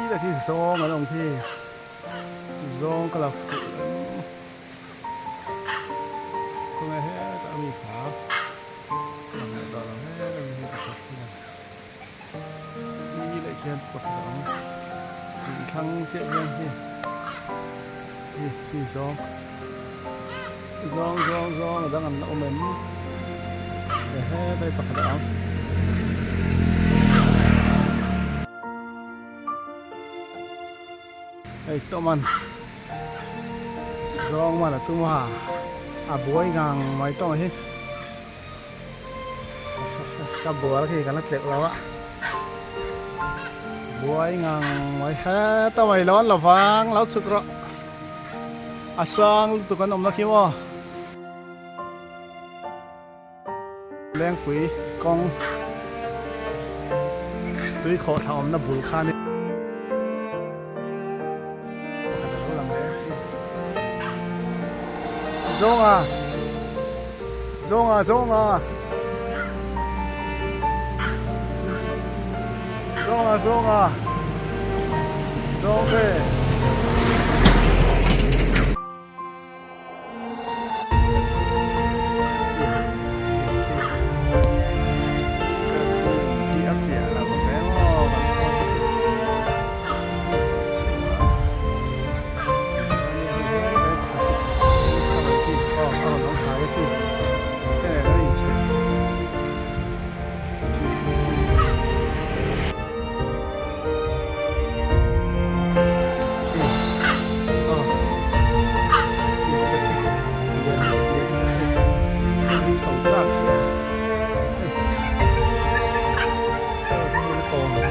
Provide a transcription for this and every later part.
Khi khi zawng an awm khi. Zawng ka la fuh em. Khawnge hetah ami kha lang leh tawh lo hetah mi hi pakhat hi lang. Khi leh khian pakhat a awm. Tih thlang chiah hian khi khi khi zawng zawng zawng zawng a dang an la awm em. Hetah hi pakhat a awm. Hei tawman zawng man a tum a a buai ngang mai tawng hi ka bual khi kan la tleuh lo a buai ngang mai heta mai lo an lo vang lo chhuk rawh a sang lutuk an awm na khi maw. Lengpui kawng tui khawhthla awmna bul kha a ni. Pakhat a lo lang leh a. Zawnga! Zawnga! Zawnga! Zawnga! Zawnga! Zawngte!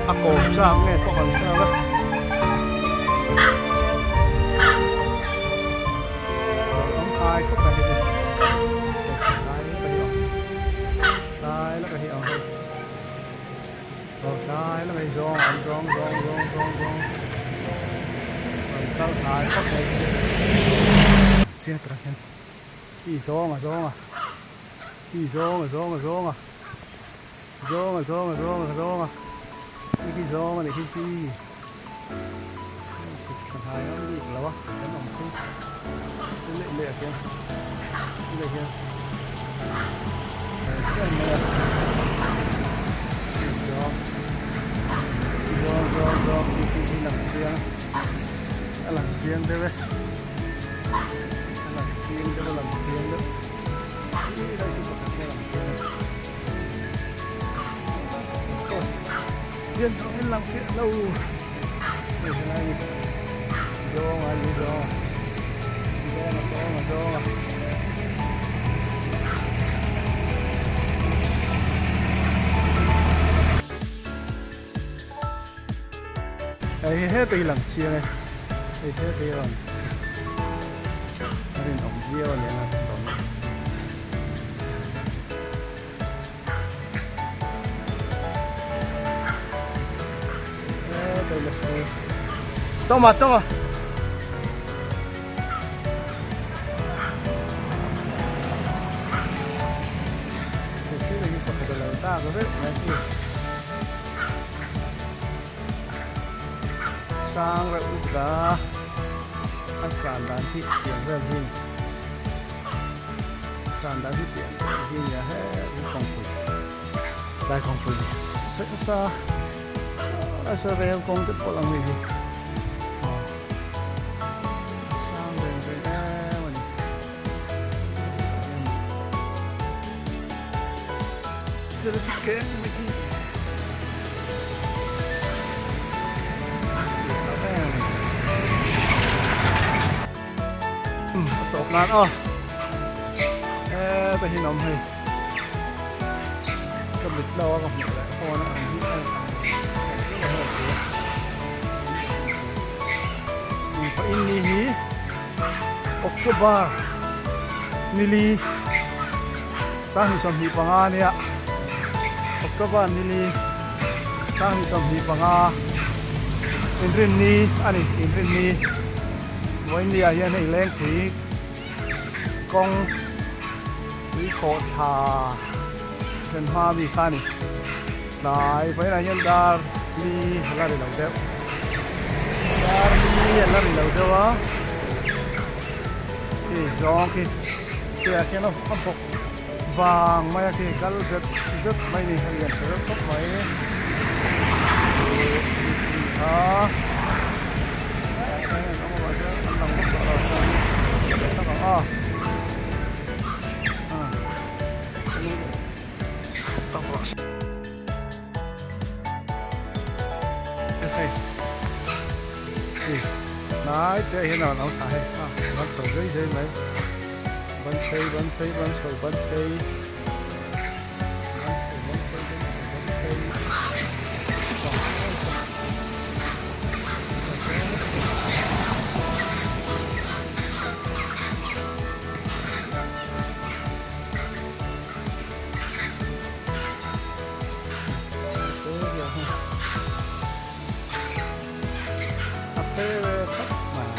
A kawm chak nge pawh kan hre lo e. Awm khai khawp mai hei chu. Tlai laka hi awm. Tlai laka hi awm hei. Aw tlai laka hi zawng an zawng zawng zawng zawng zawng. An kal hnai khawp mai. Chiang tak hian i zawng a zawng a i zawng a zawng a zawng a zawng a zawng a zawng a zawng a i khi zawng a nih khi khi chhuk thla hnai ngam bik lo a kan awm phei leh leh ah hian leh hian em mai a zawng zawng zawng zawng khi khi khi lang chiang a lang chiang deuh e. A lang chiang deuh a lang chiang deuh khi lai chu pakhat hi a lang chiang a aw hian thawh in lang fiah lo hei helai ni zawng a ni zawng a zawng a zawng a zawng a. Hei heta hi lang chiang e hei heta hi a rawn a rinawm viau a nia a rawn heta hi la hre tawma tawma hei thil hi pakhat a lo tak vek mai hi. Sang reuh lutuk a, a san dan hi tiang vel hi a san dan hi tiang vel hi nia he kawngpui tlai kawngpui sawi nasa nasa rel kawng te pawh lang ni hi sang reng reng em a ni. A tawp nan aw heta hi awm hei ka mit lo a ka hmuh leh phone a ang hi a ang in ni hi October nili 25 ania October nili 25 inrinni a ni inrinni vawiinni ah hian hei lengpui kawng tui khawh thla then hma mi kha a ni tlai vawiinah hian dar li la ri lo deuh. Dar hi a la ri lo deuh a, khi zawng khi khi ah khian a bawk vang mai a khi kal zet zet mai a ni a lian tha deuh khawp mai a an lang bawk tawh lo tak ang a. Hei hnai te hian a rawn awm thla hei a ban chho zui zui mai ban phei ban phei ban chho ban phei ban chho ban phei ban chho ban phei. A phe ve khawp mai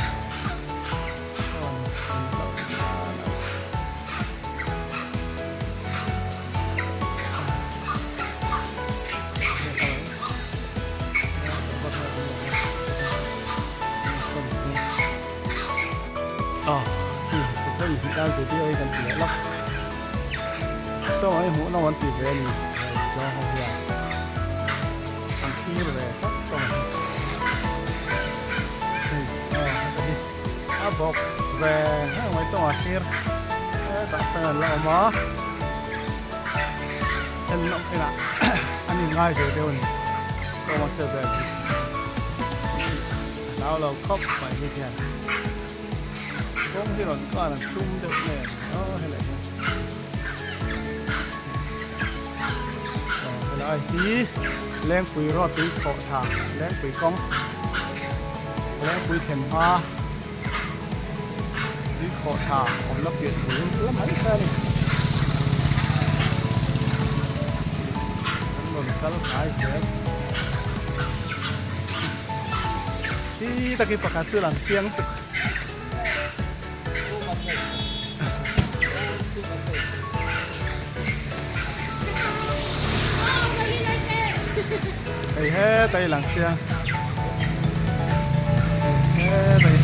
Tawng ai hmuh nawm an ti ve a ni hei zawng ho hian an thlir ve tlat tawng hi hei aw heta hi a bawk ve reng mai tawng a thlir hetah sawn an la awm a en nawm enah an inngai ve deuh a ni tawng a che vel hi a hlau lo khawp mai hi hian. Kawng hi rawn kar an tum deuh nge aw helai hian aw helai hi Lengpui road tui thawh tha Lengpui kawng Lengpui thlen hma tui khawh tha awmna pian bul la mai kha a ni an rawn kal hnai zel. Hi taki pakhat chu lang chiang tuk. Hei he tai lang chiang. Hei he tai.